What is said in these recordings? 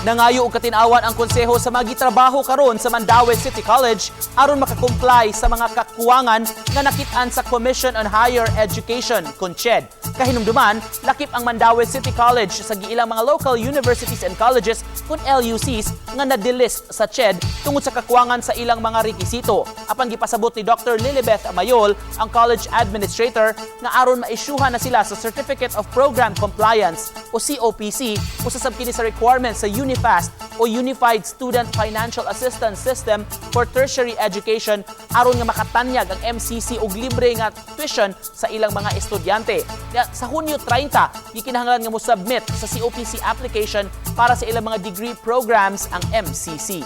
Nangayo og katinawan ang konseho sa mga gitrabaho karon sa Mandaue City College aron makakomply sa mga kakuwangan nga nakit-an sa Commission on Higher Education, CONCHED. Kahinumduman, lakip ang Mandaue City College sa giilang mga local universities and colleges kun LUCs nga na-delist sa CHED tungod sa kakuwangan sa ilang mga rekisito. Apan gipasabot ni Dr. Lilibeth Mayol, ang college administrator, nga aron maisyuhan na sila sa Certificate of Program Compliance o COPC, usa sab kini sa requirements sa UniFAST o Unified Student Financial Assistance System for Tertiary Education, aron nga makatanyag ang MCC og libre nga tuition sa ilang mga estudyante. Ya, sa Hunyo 30, gikinahanglan nga mo-submit sa COPC application para sa ilang mga degree programs ang MCC.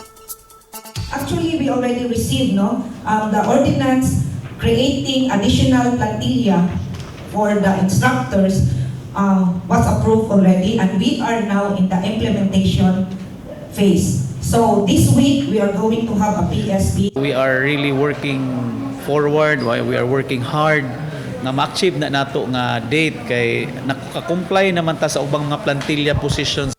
Actually, we already received, no, the ordinance creating additional plantilla for the instructors was approved already, and we are now in the implementation phase. So this week, we are going to have a PSB. We are really working forward, why we are working hard nga ma-achieve na nato nga date kay nakakomply naman ta sa ubang mga plantilla positions.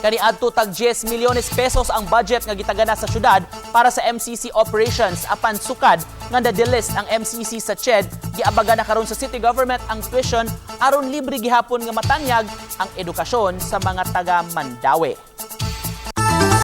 Kaniadto tag 10 milyones pesos ang budget nga gitagana sa syudad para sa MCC operations, apan sukad nga na-delist ang MCC sa CHED, giabaga na karon sa city government ang tuition aron libre gihapon nga matanyag ang edukasyon sa mga taga Mandaue.